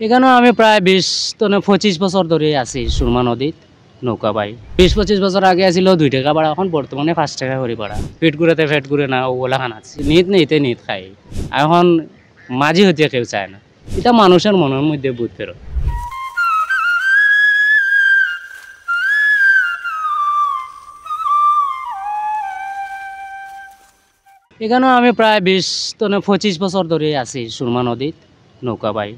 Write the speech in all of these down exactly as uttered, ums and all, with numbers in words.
এখানো আমি প্রায় বিশ তনে পঁচিশ বছর ধরে আছি সুরমা নদীত নৌকা বাই। বিশ পঁচিশ বছর আগে আছিল দুই টাকা ভাড়া, এখন বর্তমানে পাঁচ টাকা করি ভাড়া। ফিট ঘুরাতে ফেট ঘুরে না, ওগুলা খান আছে। নিত নেইতে নিত খাই। এখন মাঝি হইতে কেউ চায় না। এটা মানুষের মনের মধ্যে ভূত ফেরত। এখানো আমি প্রায় বিশ তনে পঁচিশ বছর ধরে আছি সুরমা নদীত নৌকা বাই।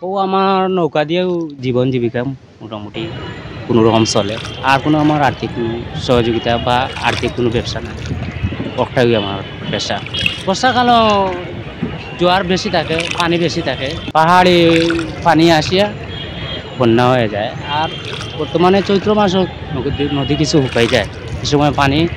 ও আমার নৌকা দিয়েও জীবন জীবিকা মোটামুটি কোনো রকম চলে। আর কোনো আমার আর্থিক কোনো সহযোগিতা বা আর্থিক কোনো ব্যবসা নাই, ওটাই আমার পেশা। বর্ষাকালে জোয়ার বেশি থাকে, পানি বেশি থাকে, পাহাড়ি পানি আসিয়া বন্যা হয়ে যায়। আর বর্তমানে চৈত্র মাসও নদী নদী কিছু শুকাই যায়, এই সময় পানি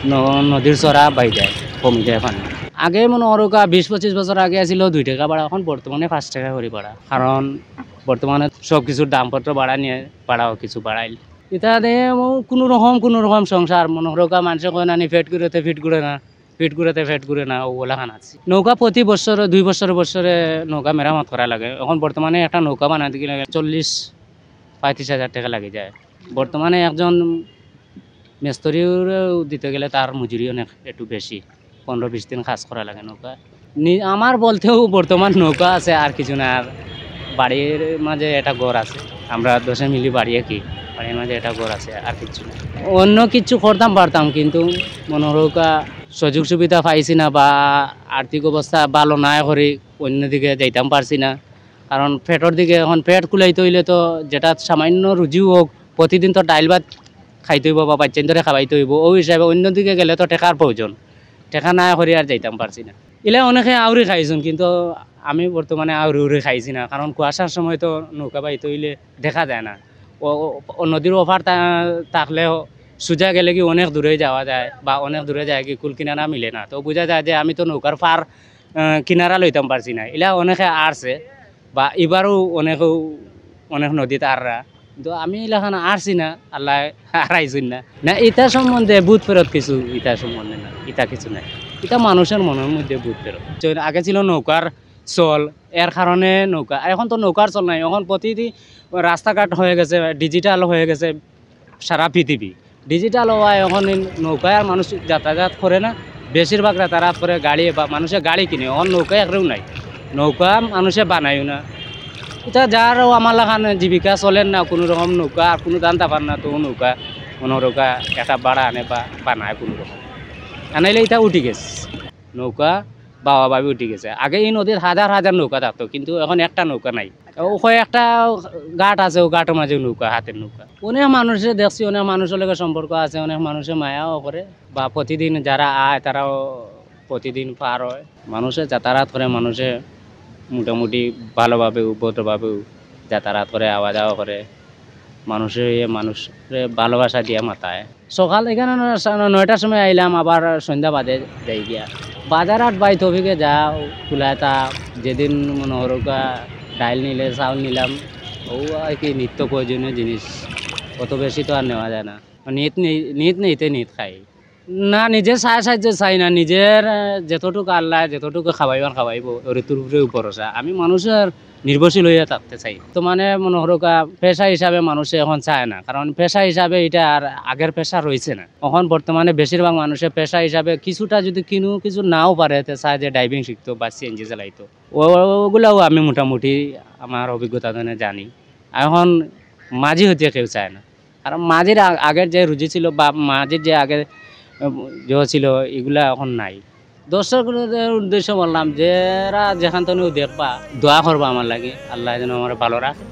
ন- নদীর চড়া বাই যায়, কমে যায় পানি। আগে মনে করুকা বিশ পঁচিশ বছর আগে আছিল দুই টাকা ভাড়া, এখন বর্তমানে পাঁচ টাকা করি ভাড়া, কারণ বর্তমানে সব কিছুর দামপত্র বাড়া নিয়ে ভাড়াও কিছু বাড়াইল। এটা দিয়ে কোনো রকম কোনো রকম সংসার মনে করুকা মানুষে কয় না নি ফেট ঘুরাতে ফিট ঘুরে না, ফিট ঘুরাতে ফেট ঘুরে না, ওগুলা খান আছে। নৌকা প্রতি বছর দুই বছর বছরে নৌকা মেরামত করা লাগে। এখন বর্তমানে একটা নৌকা বানাতে গেলে চল্লিশ পঁয়ত্রিশ হাজার টাকা লাগে যায়। বর্তমানে একজন মিস্ত্রিও দিতে গেলে তার মজুরি অনেক একটু বেশি, পনেরো বিশ দিন কাজ করা লাগে নৌকা। নি- আমার বলতেও বর্তমান নৌকা আছে, আর কিছু না। আর বাড়ির মাঝে একটা ঘর আছে, আমরা দশে মিলি বাড়ি একই, বাড়ির মাঝে একটা ঘর আছে, আর কিছু না। অন্য কিছু করতাম পারতাম, কিন্তু মনে করুকা সুযোগ সুবিধা পাইছি না বা আর্থিক অবস্থা ভালো না করি অন্যদিকে যাইতাম পারছি না। কারণ পেটর দিকে এখন পেট কুলাইতে হইলে তো যেটা সামান্য রুজিও হোক, প্রতিদিন তো ডাইল ভাত খাইতে হইব বা বাচ্চাইন্তরে খাওয়াইতে হইব, ওই হিসাবে অন্যদিকে গেলে তো টেকার প্রয়োজন। টেকা না করি আর যাইতাম পারছি না। ইলা অনেকে আউরি খাইছুন, কিন্তু আমি বর্তমানে আউরি উরি খাইছি না, কারণ কুয়াশার সময় তো নৌকা বাইতে হইলে দেখা যায় না। ও ও- ও নদীর ওপার তা- থাকলে সোজা গেলে কি অনেক দূরে যাওয়া যায় বা অনেক দূরে যায় কি কুল কিনারা মিলে না, তো বোঝা যায় যে আমি তো নৌকার পার আহ, কিনারা লইতাম পারছি না। ইলা অনেকে আরছে বা ইবারও অনেকেও অনেক নদীত আররা, কিন্তু আমি ইলাখান আরছি না, আল্লাহ আরাইছুন না। না, ইতা সম্বন্ধে ভূত ফেরত কিছু, ইতা সম্বন্ধে না, ইতা কিছু নাই। ইতা মানুষের মনের মধ্যে ভূত ফেরত। তো আগে ছিল নৌকার চল, এর কারণে নৌকা, এখন তো নৌকার চল নাই, এখন প্রতিটি রাস্তাঘাট হয়ে গেছে, ডিজিটাল হয়ে গেছে সারা পৃথিবী। ডিজিটাল হওয়ায় এখন এই নৌকায় আর মানুষ যাতায়াত করে না, বেশিরভাগ যাতায়াত করে গাড়ি বা মানুষে গাড়ি কিনে, এখন নৌকা একরেও নাই, নৌকা মানুষে বানাইও না। এটা যারও আমার লাখান জীবিকা চলের না, কোনো রকম নৌকা আর কোনো ধান তাপার না, তো নৌকা মনে নৌকা একটা ভাড়া আনে বা বানায় কোনো রকম, আনাইলে এটা উঠি গেছে। নৌকা বাবা ভাবি উঠি গেছে। আগে এই নদীর হাজার হাজার নৌকা থাকতো, কিন্তু এখন একটা নৌকা নাই। ও কয় একটা ঘাট আছে, ও ঘাটের মাঝে নৌকা, হাতের নৌকা। অনেক মানুষে দেখছি, অনেক মানুষের লগে সম্পর্ক আছে, অনেক মানুষে মায়াও করে বা প্রতিদিন যারা আয় তারাও প্রতিদিন পার হয়। মানুষে যাতায়াত করে, মানুষে মোটামুটি ভালোভাবেও ভদ্রভাবেও যাতায়াত করে, আওয়া যাওয়া করে। মানুষে মানুষরে ভালোবাসা দিয়া মাতায়। সকাল এখানে ন- সা- নয়টার সময় আইলাম, আবার সন্ধ্যা বাদে যাই গিয়া। বাজার হাট বাই তৌফিকে যা কুলায় তা, যেদিন মনে করুকা ডাইল নিলে চাউল নিলাম, ও আর কি নিত্য প্রয়োজনীয় জিনিস, অত বেশি তো আর নেওয়া যায় না। নিত নেই, নিত নেইতে নিত খাই। না, নিজে সায় সাহায্য চাই না, নিজের আহ, যতটুকু আল্লাহ যতটুকু খাওয়াইবার খাওয়াইবো, ওর উপরে ভরসা। আমি মানুষের নির্ভরশীল হইয়া থাকতে চাই। তো মানে মনে করুকা পেশা হিসাবে মানুষে এখন চায় না, কারণ পেশা হিসাবে এটা আর আগের পেশা রয়েছে না। এখন বর্তমানে বেশিরভাগ মানুষে পেশা হিসাবে কিছুটা যদি কিনু কিছু নাও পারে, তে চায় যে ড্রাইভিং শিখতো বা সিএনজি চালাইতো। ও- ওগুলাও আমি মোটামুটি আমার অভিজ্ঞতা থেকে জানি। এখন মাঝি হইতে কেউ চায় না, কারণ মাঝির আ- আগের যে রুজি ছিল বা মাঝির যে আগে উম, যে ছিল, এগুলা এখন নাই। দর্শকদের উদ্দেশ্যে বললাম, যারা যেখান থেকে দেখবা, দোয়া করবা আমার লাগি, আল্লাহ যেন আমার ভালো রাখে।